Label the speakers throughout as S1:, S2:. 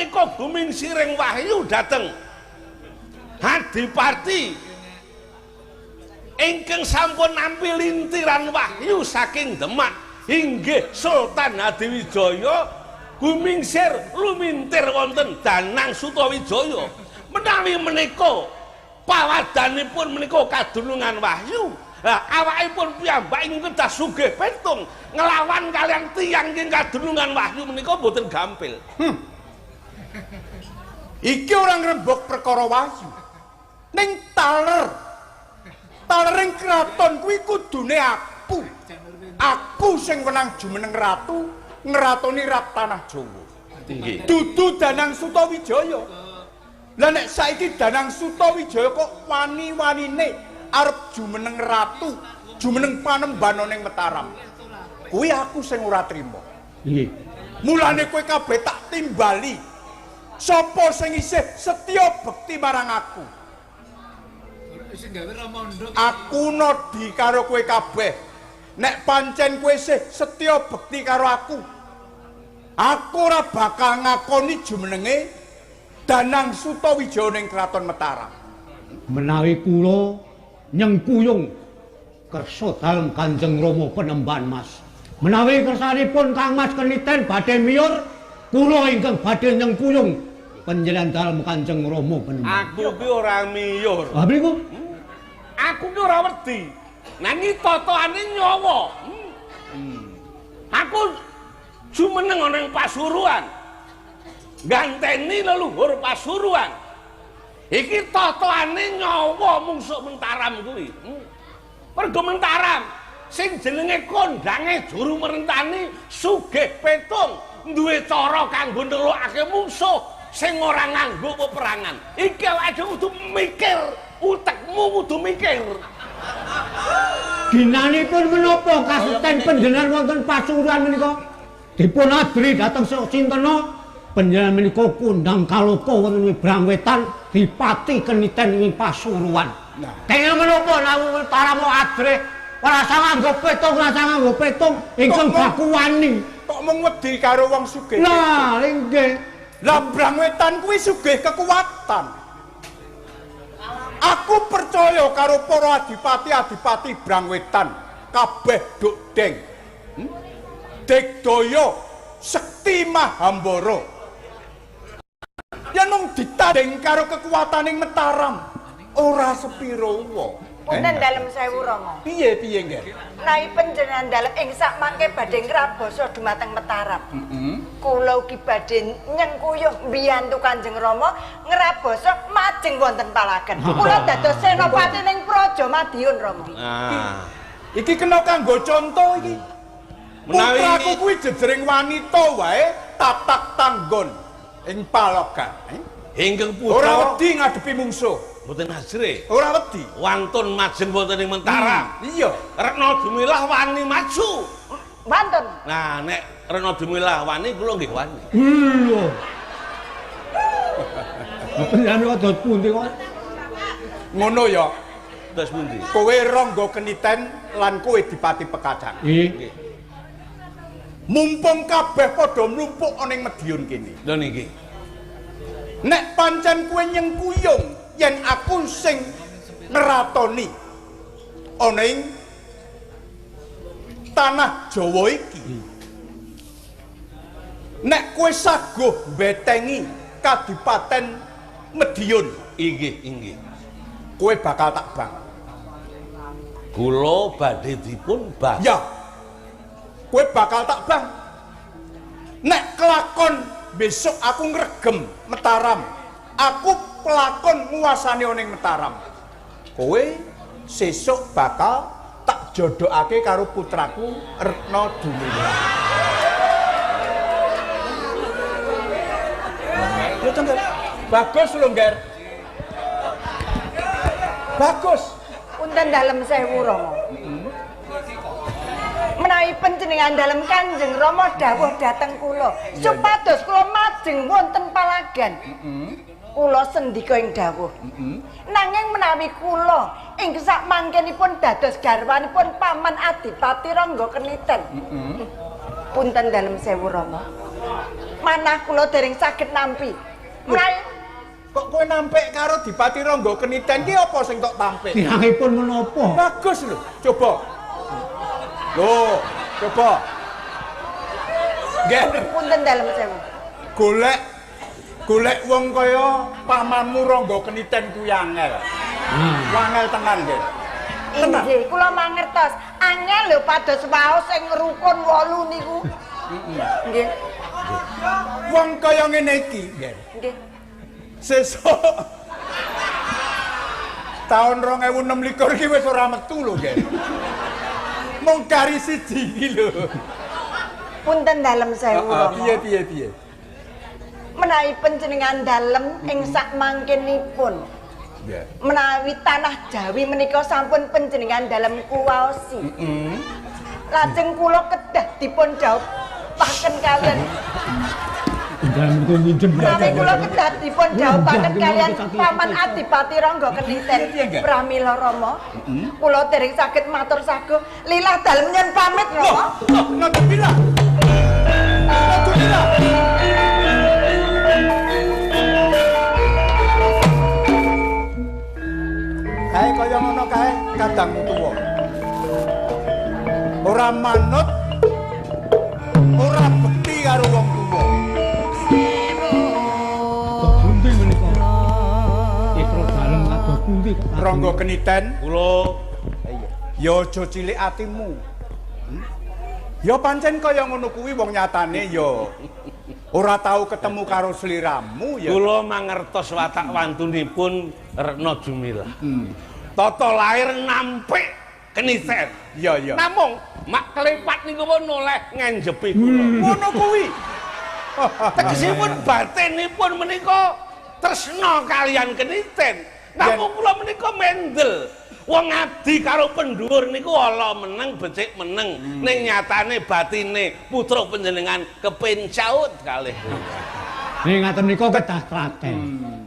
S1: menika gumingsiring wahyu dhateng Adipati ingkang sampun nampi lintiran wahyu saking Demak inggih Sultan Hadiwijaya gumingsir lumintir wonten Danang Sutawijaya. Menawi menika pawadanipun menika kadunungan wahyu. Lah awakipun piyambak ing kedah sugih petung nglawan kalian tiyang ingkang kadunungan wahyu menika mboten gampil.
S2: Iki ora ngrembug perkara wahyu. Ning taler. Talering kraton kuwi kudune aku. Aku sing wenang jumeneng ratu ngratoni rat tanah Jawa.
S1: Nggih.
S2: Dudu Danang Sutawijaya. Lah nek saiki Danang Sutawijaya kok wani-wanine arep jumeneng ratu, jumeneng panembahan ning Mataram. Kuwi aku sing ora trima.
S3: Nggih.
S2: Mulane kowe kabeh tak timbali. Sapa sing isih setya bekti marang aku? Aku nodi karo kowe kabeh. Nek pancen kowe isih setya bekti karo aku, aku ora bakal ngakoni jumenenge Danang Sutawijaya ning Kraton Mataram.
S3: Menawi kula nyengkuyung kersa dalem Kanjeng Rama Penemban Mas. Menawi kersanipun Kang Mas Keniten badhe miyur, kula ingkang badhe nyengkuyung panjenengan dalem Kanjeng Rama Penemban.
S1: Aku ki ora miyur.
S3: Ah mriku?
S1: Aku ki ora wedi. Nanging totokane nyawa. Aku jumeneng ana ing Pasuruan. Ganteni leluhur Pasuruan. Iki totokane nyawa mungsuh Mentaram kuwi. Mergo Mentaram sing jenenge kondange juru merentani sugih petung duwe cara kanggo nelokake mungsuh sing ora nganggo peperangan. Iki awake dhewe kudu mikir, utekmu kudu mikir.
S3: Ginanipun menapa kaseten panjenengan wonten Pasuruan menika? Dipun adri dhateng Sintena, panjenengan menika kondang kaloka wonten Brang Wetan dipati Keniten ing Pasuruan. Kenging menapa lawu Mataram adrih ora usah nganggo petung, ora usah nganggo petung ingkang baku wani.
S2: Kok mung wedi karo wong sugih?
S3: Lah nggih.
S2: Lah Brang Wetan kuwi sugih kekuatan. Aku percaya karo para adipati-adipati Brang Wetan, kabeh duk deng. Digdaya sekti Mahambara. Yen mung ditanding karo kekuataning Mataram, ora sepira wae.
S4: Punten dalem sewu Rama.
S2: Piye piye nggih?
S4: Menawi panjenengan dalem ing sak mangke badhe ngrabasa dumateng Mataram. Kula ugi badhe nyengkuyung mbiyantu Kanjeng Rama ngrabasa majeng wonten Palagan. Kula dados senopati ning Praja Madiun Rama.
S1: Nah,
S2: iki kena kanggo conto iki.
S1: Menawi
S2: putraku kuwi jejering wanita wae tatak tanggon ing Palagan.
S1: Ingkang putra
S2: ora wedi ngadepi mungsuh.
S1: Mboten ajre.
S2: Ora wedi.
S1: Wantun majeng wonten ing Mentaram.
S2: Iya.
S1: Retna Dumilah wani maju.
S4: Wantun.
S1: Nah, nek Retna Dumilah wani kula nggih wani.
S3: Lho. Panjenengan kados pundi kok?
S2: Ngono ya.
S1: Terus pundi?
S2: Kowe Rangga Keniten lan kowe Dipati Pekacang.
S3: Nggih.
S2: Mumpung kabeh padha mlumpuk ana ing Madiun kene.
S1: Lho niki.
S2: Nek pancen kowe nyengkuyung yen aku sing ngratoni ana ing tanah Jawa iki. Nek kowe saguh mbetengi Kadipaten Madiun,
S1: inggih inggih.
S2: Kowe bakal tak bang.
S1: Kula badhe dipun bang.
S2: Ya. Kowe bakal tak bang. Nek kelakon besok aku ngregem Mataram, aku pelakon nguasani ning Mataram. Kowe sesuk bakal tak jodhokake karo putraku Retna Dumilah. Lho Cengger. Bagus lho, Ngger. Bagus.
S4: Punten dalem sewu Rama. Menawi panjenengan dalem Kanjeng Rama dawuh dhateng kula supados kula majeng wonten Palagan. Kula sendika ing dawuh. Nanging menawi kula ing sak mangkenipun dados garwanipun Paman Adipati Rangga Keniten. Punten dalem sewu Rama. Manah kula dereng saged nampi. Menawi
S2: kok kowe nampik karo Dipati Rangga Keniten ki apa sing tok tampik?
S3: Kirangipun menapa?
S2: Bagus lho, coba. Lho, coba. Nggih.
S4: Punten dalem sewu.
S2: Golek golek wong kaya pamanmu Rangga Keniten kuwi angel. Angel tenan nggih.
S4: Inggih, kula mangertos. Angel lho pados waos sing rukun 8 niku. Nggih.
S2: Wong kaya ngene iki, nggih.
S4: Nggih.
S2: Sesuk taun 2026 iki wis ora metu lho, nggih. Mung kari siji iki lho.
S4: Punten dalem sewu, Rama.
S2: Piye piye piye.
S4: Menawi panjenengan dalem ing sak mangkenipun. Menawi tanah Jawi menika sampun panjenengan dalem kuwaosi. Lajeng kula kedah dipun dhawuhaken kalian. Menawi kula kedah dipun dhawuhaken kalian Paman Adipati Rangga Keniten. Pramila Rama, kula dereng saged matur saguh lilah dalem nyuwun pamit Rama.
S2: Loh, nonton. Kae kaya ngono kae kadangmu tuwa. Ora manut, ora bekti karo wong tuwa.
S3: Pundi menika? Putra dalem kados pundi?
S2: Rangga Keniten,
S1: kula
S2: ya aja cilik atimu. Ya pancen kaya ngono kuwi wong nyatane ya ora tau ketemu karo sliramu ya.
S1: Kula mangertos watak wantunipun Retno Jumilah. Tata lahir nampik Keniten.
S2: Iya iya.
S1: Namung mak klepat niku pun noleh nganjepi kula.
S2: Ngono kuwi.
S1: Tegesipun batinipun menika tresna kalian Keniten. Namung kula menika mendel. Wong abdi karo pendhuwur niku ala meneng becik meneng. Ning nyatane batine putra panjenengan kepencaut kalih.
S3: Ning ngaten nika kedah tlaten.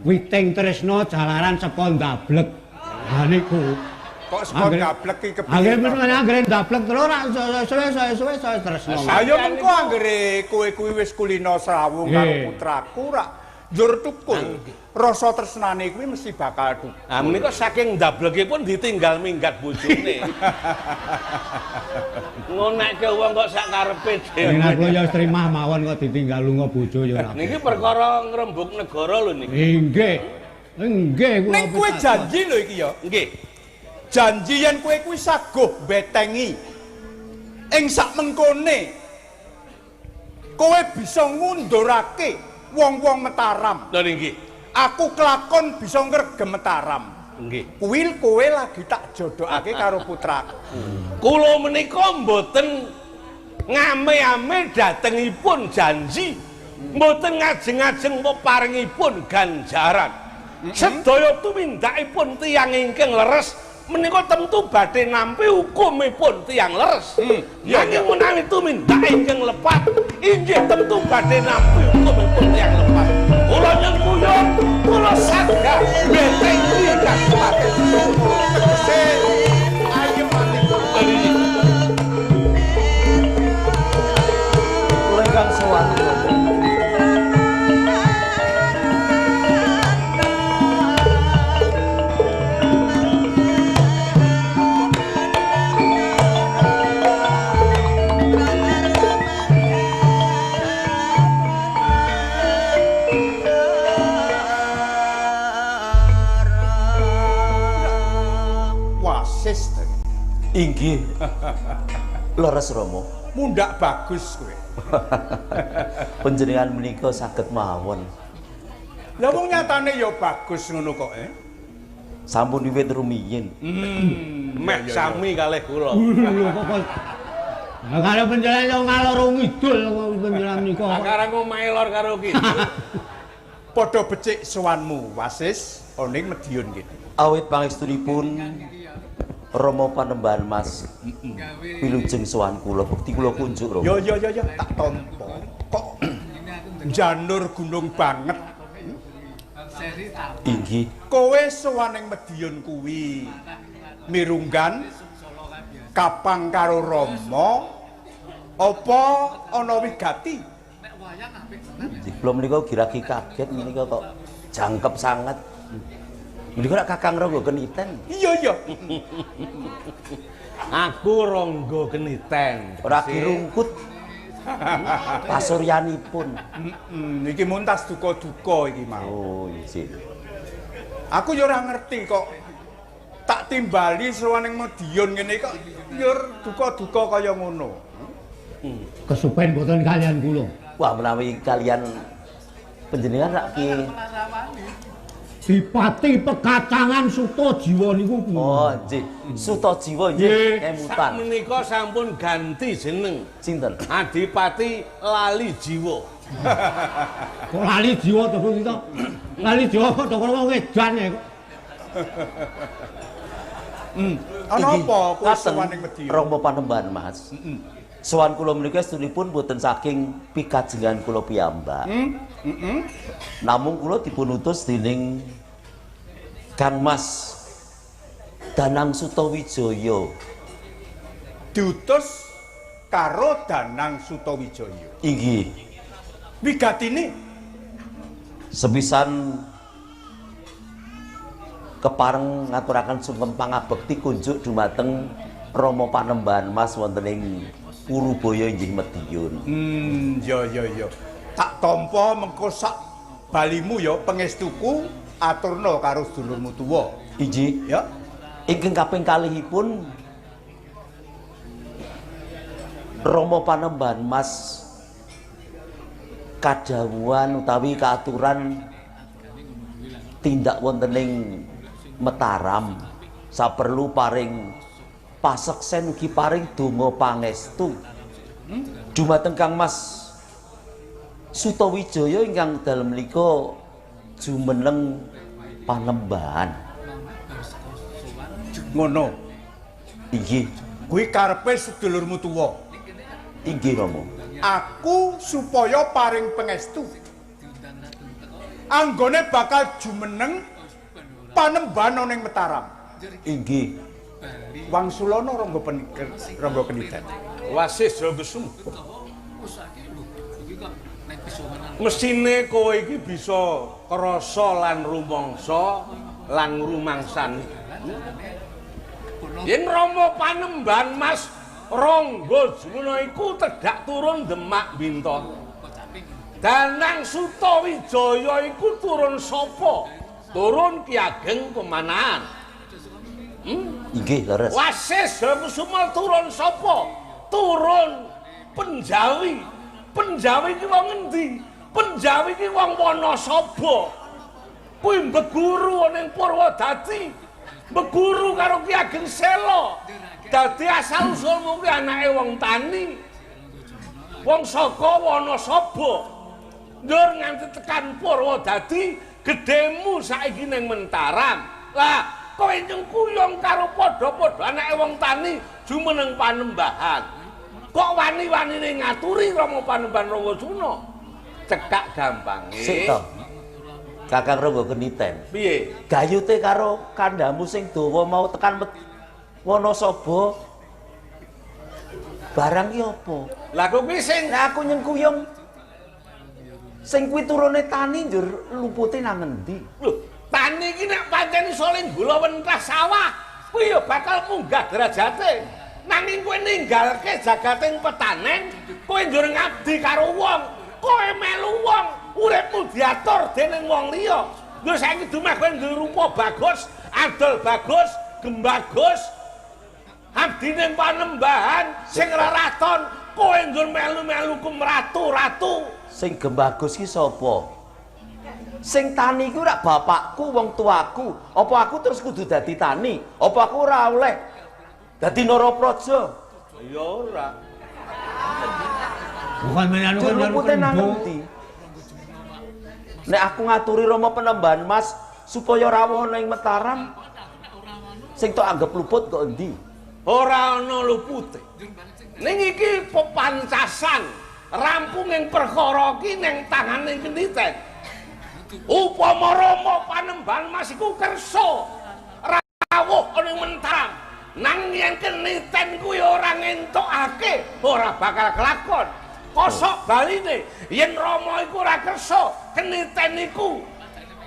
S3: Witing tresna jalaran saka ndablek. Ha niku.
S2: Kok saka ndablek iki kepiye?
S3: Anggere anggere ndablek terus ora suwe-suwe saya tresna.
S2: Ayo mengko anggere kowe kuwi wis kulina srawung karo putraku rak njur tukul. Rasa tresnane kuwi mesti bakal tukul.
S1: Ah menika saking ndablekipun ditinggal minggat bojone. Ngonekke wong kok sak karepe dhewe.
S3: Nek kula ya wis trimah mawon kok ditinggal lunga bojo ya ora.
S1: Niki perkara ngrembug negara lho niki.
S3: Nggih. Nggih kula.
S2: Ning kowe janji lho iki ya.
S1: Nggih.
S2: Janji yen kowe kuwi saguh betengi ing sak mengkone kowe bisa ngundurake wong-wong Mataram.
S1: Lho nggih.
S2: Aku kelakon bisa ngregem Mataram.
S1: Nggih.
S2: Kuwi kowe lagi tak jodhokake karo putraku.
S1: Kula menika mboten ngame-ame datengipun janji. Mboten ngajeng-ajeng peparingipun ganjaran. Sedaya tumindakipun tiyang ingkang leres menika tentu badhe nampi hukumipun tiyang leres. Nanging menawi tumindak ingkang lepat inggih tentu badhe nampi hukumipun tiyang lepat. Kula nyengkuyung, kula sagah betengi kakuwate.
S2: Tegese ayem atiku.
S5: Kula ingkang sowan. Inggih. Leres Rama.
S2: Mundhak bagus kowe.
S5: Panjenengan menika saged mawon.
S2: Lah wong nyatane ya bagus ngono kok, eh.
S5: Sampun wiwit rumiyin.
S1: Meh sami kalih kula.
S3: Lho kok. Lah karo panjenengan yo ngalor ngidul panjenengan menika.
S1: Sekarang omahe lor karo kidul.
S2: Padha becik sowanmu, Wasis, oning Mediun kene.
S5: Awit pangestunipun Rama Panembahan Mas wilujeng sowan kula, bekti kula kunjuk Rama.
S2: Ya ya ya ya tak tampa. Kok janur gunung banget.
S5: Inggih.
S2: Kowe sowan ing Mediun kuwi mirunggan kapang karo Rama apa ana wigati?
S5: Kula menika giragi kaget menika kok jangkep sanget. Menika lak Kakang Rangga Keniten.
S2: Iya iya.
S1: Aku Rangga Keniten.
S5: Ora kirungkut. Pasuryanipun.
S2: Iki muntas duka-duka iki mau.
S5: Oh, inggih.
S2: Aku ya ora ngerti kok tak timbali sowan ning Madiun ngene kok ya duka-duka kaya ngono.
S3: Kesupen boten kalian kula.
S5: Wah, menawi kalian panjenengan rak ki
S3: Dipati pekacangan Sutajiwa niku.
S5: Oh, nggih. Sutajiwa nggih, kemutan.
S1: Sakmenika sampun ganti jeneng.
S5: Sinten?
S1: Adipati Lali Jiwa.
S3: Kok Lali Jiwa to, Bu? Lali Jiwa kok karo wong edan kok.
S2: Ana apa kowe sowan ning Madiun?
S5: Rama Panembahan, Mas. Sowan kula menika estunipun boten saking pikajengan kula piyambak. Namung kula dipunutus dening Kang Mas Danang Sutawijaya.
S2: Diutus karo Danang Sutawijaya.
S5: Inggih.
S2: Wigatine
S5: sepisan kepareng ngaturaken sungkem pangabekti kunjuk dumateng Rama Panembahan Mas wonten ing Purubaya inggih Madiun.
S2: Ya ya ya. Tak tampa mengko sak balimu ya pangestuku aturna karo sedulurmu tuwa.
S5: Inggih.
S2: Ya.
S5: Ingkang kaping kalihipun Rama Panembahan Mas kadhawuhan utawi kaaturan tindak wonten ing Mataram saperlu paring paseksen ugi paring donga pangestu dumateng Kang Mas Sutawijaya ingkang dalem menika jumeneng panembahan.
S2: Ngono.
S5: Inggih.
S2: Kuwi karepe sedulurmu tuwa.
S5: Inggih, Rama.
S2: Aku supaya paring pangestu anggone bakal jumeneng panembahan ning Mataram.
S5: Inggih.
S2: Wangsulana Rangga Rangga Keniten.
S1: Wasis Jogesem. Mesine kowe iki bisa krasa lan rumangsa lan ngrumangsani. Yen Rama Panembahan Mas Rangga Jumena iku tedhak turun Demak Binta. Danang Sutawijaya iku turun sapa? Turun Ki Ageng Pemanahan.
S5: Inggih, leres.
S1: Wasis Kusuma turun sapa? Turun Penjawi. Penjawi iki wong endi? Penjawi iki wong Wanasaba. Kuwi mbeguru ning Purwodadi. Mbeguru karo Ki Ageng Sela. Dadi asal usulmu kuwi anake wong tani. Wong saka Wanasaba. Ndur nganti tekan Purwodadi, gedhemu saiki ning Mentaram. Lah, kowe nyengkuyung karo padha-padha anake wong tani jumeneng panembahan. Kok wani-wanine ngaturi Rama Panembahan Rangga Suna? Cekak gampange.
S5: Sik to. Kakang Rangga Keniten.
S1: Piye?
S5: Gayute karo kandhamu sing dawa mau tekan Wanasaba. Barang ki apa?
S1: Lah kok kuwi sing
S5: aku nyengkuyung sing kuwi turune tani njur lupute nang endi?
S1: Lho, tani iki nek pancen iso gula wentah sawah, kuwi ya bakal munggah derajate. Nanging kowe ninggalke jagating petanen, kowe njur ngabdi karo wong, kowe melu wong, uripmu diatur dening wong liya. Lho saiki dumeh kowe duwe rupa bagus, adol bagus, gembagus, abdi ning panembahan sing reraton, kowe njur melu-melu kumratu-ratu.
S5: Sing gembagus ki sapa? Sing tani ku rak bapakku, wong tuaku. Apa aku terus kudu dadi tani? Apa aku ora oleh dadi Narapraja?
S1: Ya ora.
S3: Bukan menanu kan
S5: lupute nang endi? Nek aku ngaturi Rama Panembahan Mas supaya rawuh ning Mataram, sing tok anggap luput kok endi?
S1: Ora ana lupute. Ning iki pepancasan rampunging perkara iki ning tangane Keniten. Upama Rama Panembahan Mas iku kersa rawuh ana ing Mataram, nang yen Keniten kuwi ora ngentukake, ora bakal kelakon. Kosok baline yen Rama iku ora kersa keniten iku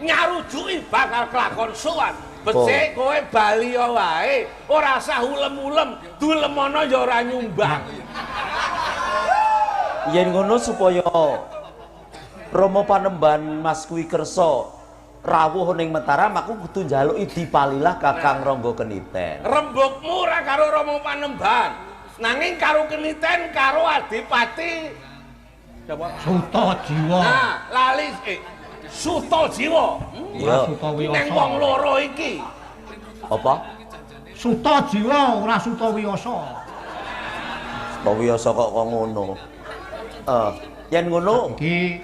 S1: nyarujuki bakal kelakon sowan. Becik kowe bali wae, ora usah ulem-ulem, dulemono ya ora nyumbang.
S5: Yen ngono supaya Rama Panembahan Mas kuwi kersa rawuh ning Mataram, aku kudu njaluk dipalilah Kakang Rangga Keniten.
S1: Rembugmu ora karo Rama Panembahan, nanging karo Keniten karo Adipati sapa?
S3: Sutajiwa.
S1: Nah, lali Sutajiwa.
S5: Iya.
S3: Sutawiyasa.
S1: Neng wong loro iki.
S5: Apa?
S3: Sutajiwa ora Sutawiyasa.
S5: Sutawiyasa kok kok ngono. Yen ngono
S3: iki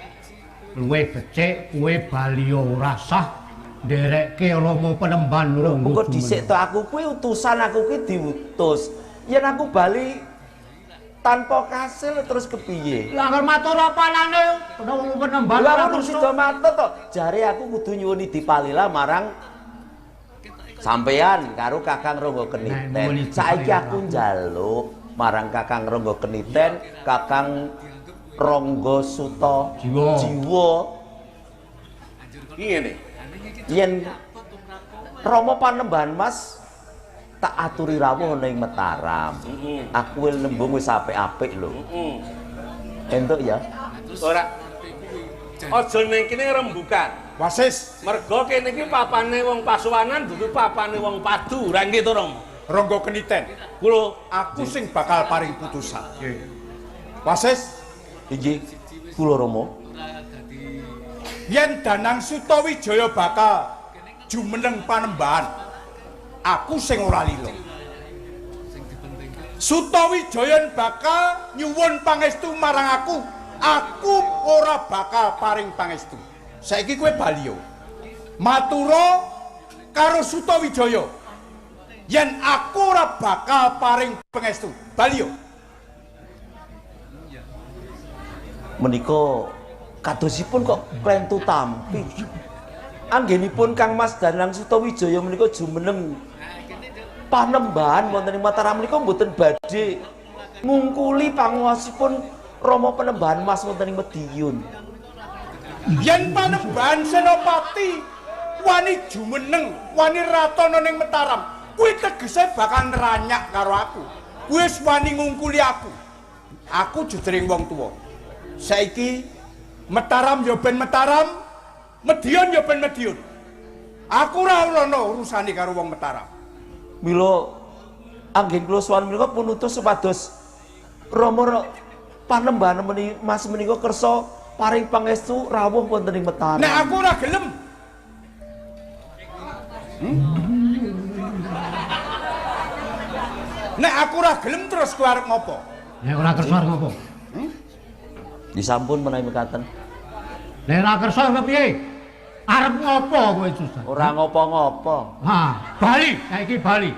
S3: luwih becik kowe bali ora sah nderekke Rama Panembahan Rangga.
S5: Engko dhisik to aku kuwi utusan, aku kuwi diutus. Yen aku bali tanpa kasil terus kepiye?
S3: Lah angger matur apalane Rama Panembahan
S5: ora sida matur to. Jare aku kudu nyuwuni dipalila marang sampeyan karo Kakang Rangga Keniten. Saiki aku njaluk marang Kakang Rangga Keniten, Kakang Rangga Sutajiwa.
S1: Iki ngene.
S5: Yen Rama Panembahan Mas tak aturi rawuh ning Mataram. Aku wis nembung wis apik-apik lho. Entuk ya?
S1: Ora. Aja ning kene rembukan.
S2: Wasis.
S1: Mergo kene iki papane wong Pasuwanan dudu papane wong Padu. Ora nggih to, Rama?
S2: Rangga Keniten.
S1: Kula
S2: aku sing bakal paring putusan. Wasis.
S5: Inggih, kula Rama.
S2: Yen Danang Sutawijaya bakal jumeneng Panembahan, aku sing ora lila. Sutawijaya bakal nyuwun pangestu marang aku, aku ora bakal paring pangestu. Saiki kowe bali yo. Matura karo Sutawijaya. Yen aku ora bakal paring pangestu, bali yo.
S5: Menika kadosipun kok klentu tampi. Anggenipun Kang Mas Danang Sutawijaya menika jumeneng Panembahan wonten ing Mataram menika mboten badhe ngungkuli panguwasipun Rama Panembahan Mas wonten ing Madiun.
S2: Yen Panembahan Senopati wani jumeneng, wani ratana ning Mataram, kuwi tegese bakal nranyak karo aku. Kuwi wis wani ngungkuli aku. Aku jejering wong tuwa. Saiki Mataram ya ben Mataram, Madiun ya ben Madiun. Aku ora ana urusane karo wong Mataram.
S5: Mila anggen kula sowan menika pun utus supados Rama Panembahan Mas menika kersa paring pangestu rawuh wonten ing Mataram.
S2: Nek aku ora gelem. Nek aku ora gelem terus kowe arep ngopo?
S3: Nek ora kersa arep ngopo?
S5: Disampun menawi mekaten.
S3: Nek ora kersa arep piye? Arep ngopo kowe susah?
S5: Ora ngopo-ngopo.
S3: Ha, bali saiki bali.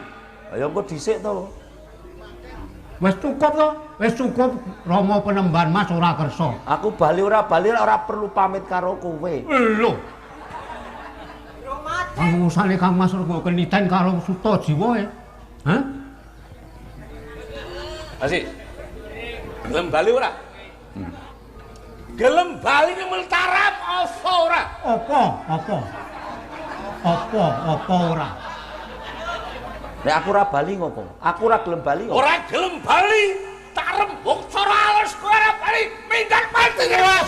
S5: Ayo engko dhisik to.
S3: Wis cukup to, wis cukup Rama Panembahan Mas ora kersa.
S5: Aku bali ora perlu pamit karo kowe.
S3: Lho. Pangusane Kang Mas Rangga Keniten karo Sutajiwa ya. Hah?
S1: Asik. Gelem bali ora? Gelem bali ning Mataram apa ora?
S3: Apa? Apa? Apa? Apa ora?
S5: Nek aku ora bali ngopo? Aku ora gelem bali ngopo?
S1: Ora gelem bali, tak rembug cara alus kowe ora bali, minggat mati kowe.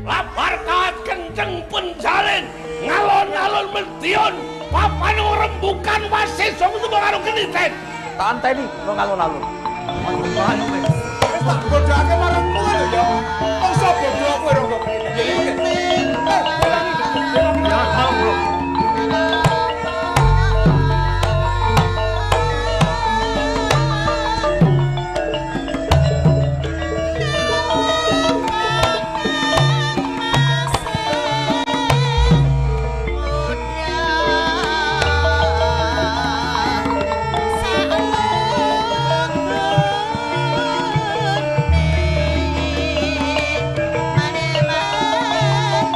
S1: Labar kawat kenceng penjalin, ngalon-alon Madiun. Papan rembukan wasis wong tuwa karo Keniten.
S5: Tak anteni nang alun-alun.
S2: Wis tak bodhake marang kowe lho ya. Masa bodho kowe Rangga Keniten.
S3: Ya tau bro.
S6: Mane mane.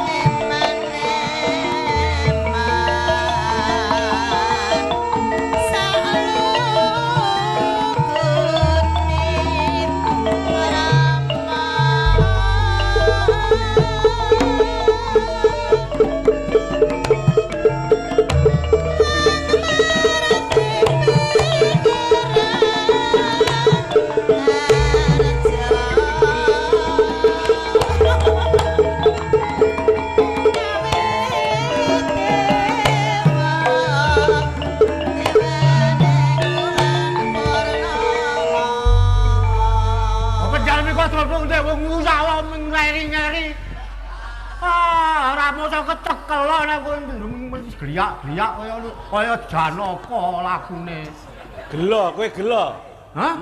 S3: ora mosok kecekel nek kowe gliak-gliak kaya Janaka lagune.
S1: Gelo, kowe gelo.
S3: Hah?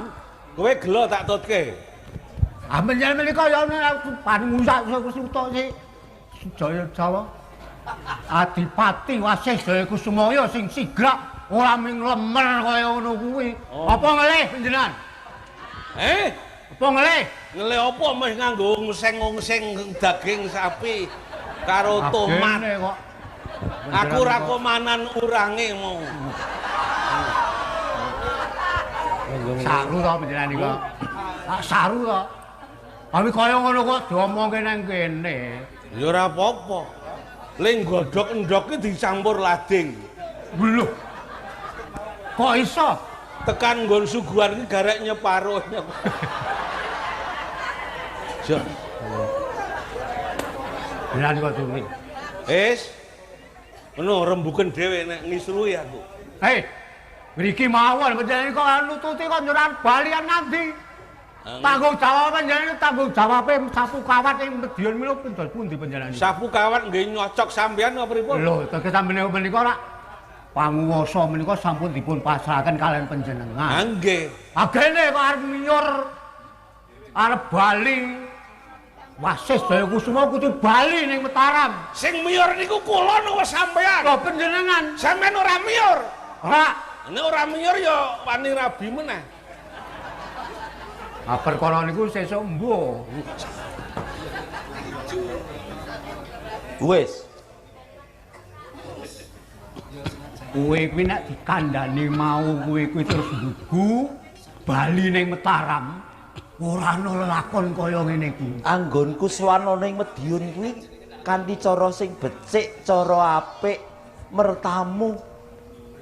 S1: Kowe gelo tak tutke.
S3: Ah menjen menika ya pangusak suta si Jaya Jawa. Adipati Wasis Jaya Kusumaya sing sigrak ora ming lemer kaya ngono kuwi. Apa ngelih panjenengan?
S1: Eh?
S3: Apa ngelih?
S1: Ngelih apa meh nganggo ngseng-ngseng daging sapi karo tomat.
S3: Kok.
S1: Aku ora komanan urange mau.
S3: Saru to panjenengan niku. Tak saru to. Tapi kaya ngono kok diomongke nang kene.
S1: Ya ora apa-apa. Ling godhog endhog ki dicampur lading.
S3: Lho. Kok iso?
S1: Tekan nggon suguhan ki garek nyeparuh. Jo.
S3: Jenengan kok turu.
S1: Wis. Ngono rembuken dhewe nek ngisruhi aku.
S3: Hei. Mriki mawon panjenengan kok nututi kok njuran balian nanti. Tanggung jawab panjenengan, tanggung jawabe sapu kawat ing Medion mila pinten pundi panjenengan?
S1: Sapu kawat nggih nyocok sampean apa pripun?
S3: Lho, tegese sampeyan menika rak panguwasa menika sampun dipun pasrahaken kalian panjenengan.
S1: Ha nggih.
S3: Agene kok arep miyur arep bali Wasis Jaya Kusuma kudu bali ning Mataram.
S1: Sing miyur niku kula napa sampean?
S3: Lho panjenengan.
S1: Sampean ora miyur.
S3: Ora.
S1: Nek ora miyur ya wani rabi meneh.
S3: Ah perkara niku sesuk mbuh.
S5: Wis.
S3: Kowe kuwi nek dikandhani mau kowe kuwi terus nggugu bali ning Mataram, ora ana lelakon kaya ngene iki.
S5: Anggonku swana ning Medion kuwi kanthi cara sing becik, cara apik, mertamu.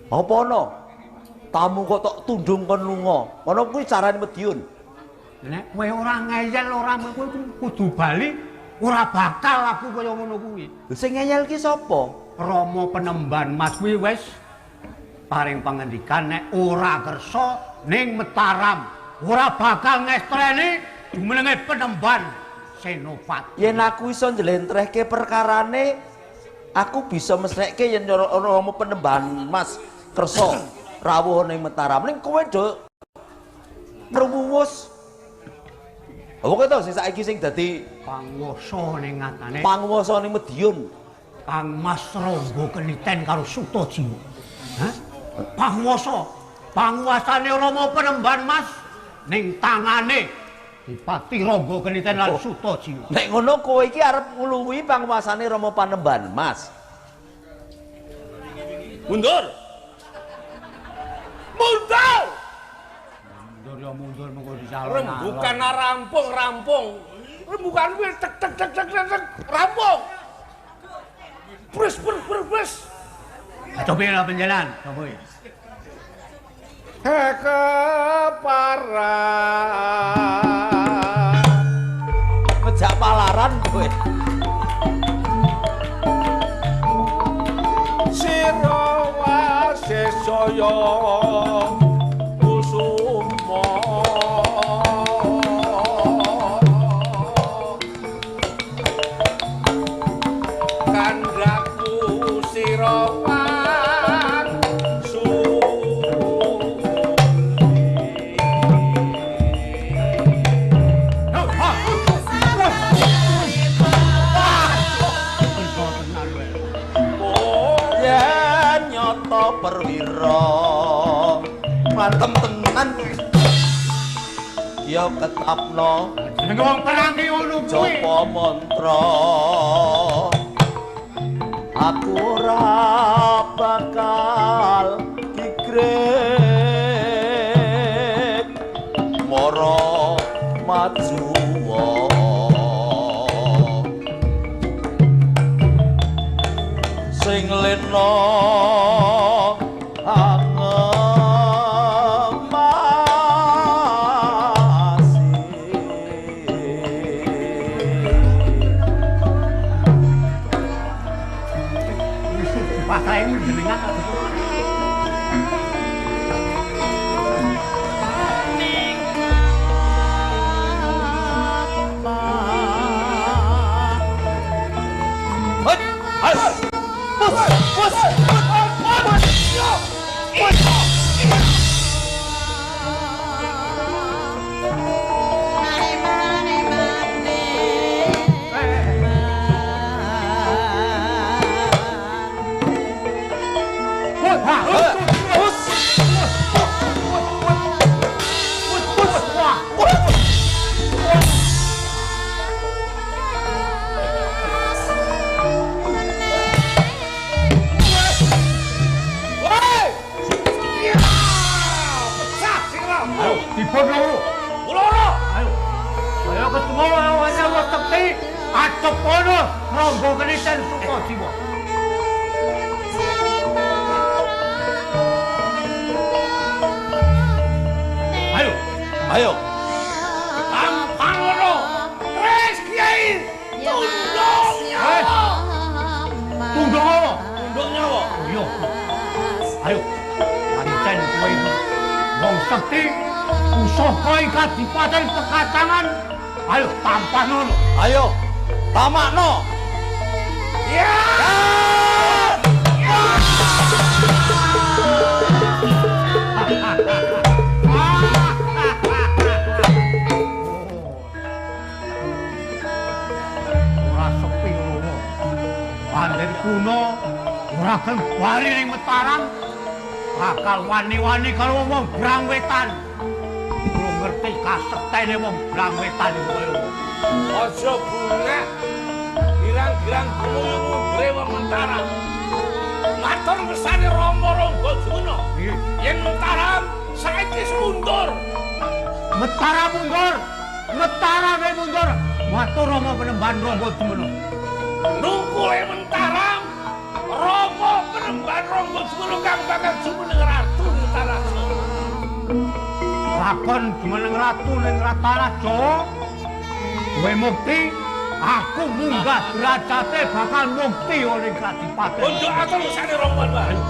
S5: Apa ana? Tamu kok tok tundung kon lunga. Ngono kuwi carane Medion.
S3: Nek kowe ora ngeyel ora kowe kudu bali, ora bakal aku kaya ngono kuwi.
S5: Lho sing ngeyel ki sapa?
S3: Rama Penemban Mas kuwi wis paring pangendikan nek ora kersa ning Mataram, ora bakal ngestreni jumenenge Penemban Senopati.
S5: Yen aku iso njlentrehke perkarane, aku bisa mesrekke yen Rama Penemban Mas kersa rawuh ning Mataram. Ning kowe do ruwus. Apa kowe to sing saiki sing dadi
S3: panguwasa ning ngatane?
S5: Panguwasa ning Medion.
S3: Kang Mas Rangga Keniten karo Sutajiwa. Hah? Panguwasa, panguwasane Rama Penemban Mas ning tangane Dipati Rangga Keniten lan Sutajiwa.
S5: Nek ngono kowe iki arep ngluwihi panguwasane Rama Panemban Mas.
S1: Mundur. Mundur.
S3: Mundur ya mundur mengko dicalon.
S1: Rembukan rampung-rampung. Rembukan kuwi tek tek tek tek tek rampung. Brus brus brus brus.
S3: Coba ya penjalan, coba.
S1: Keparan.
S5: Ngejak palaran kowe.
S1: Sira wasesaya kusuma. Kandhaku sira
S5: perwira matem tenan ya ketapno
S3: jenenge wong perang ki ngono kuwi
S5: japa mantra aku ora bakal kigrek mara maju sing lena
S1: Lemahmu.
S3: Ayo dipun loro.
S1: Loro.
S3: Ayo. Saya ketemu wanya tekti acepono Rangga Keniten Sutajiwa. Ayo,
S5: ayo.
S1: Tampang loro. Keris Kiai tunduk nyawa.
S3: Tunduk apa?
S1: Tunduk nyawa.
S3: Iya. Ayo. Pancen kowe wong sekti pusaka ing kadipaten pekacangan. Ayo tampanono.
S5: Ayo tamakno.
S1: Ya.
S3: Ora sepi ngono. Pandher kuno ora gelem bali ning Mataram. Bakal wani-wani karo wong Brangwetan. Kulo ngerti kasektene wong Brangwetan iku kaya apa.
S1: Aja bungah. Girang-girang gumuyung mundure wong Mataram. Matur ngersane Rama Rangga Jumena. Yen Mataram saiki wis mundur.
S3: Mataram mundur. Mataram mundur. Matur Rama Penemban Rangga Jumena.
S1: Nungkule Mataram Rama Penemban Rangga Jumena kang bakal jumeneng ratu ning tanah Jawa.
S3: Lakon jumeneng ratu ning tanah Jawa. Kowe mukti, aku munggah derajate bakal mukti ning kadipaten.
S1: Unjuk atur usane Rama. Ayo.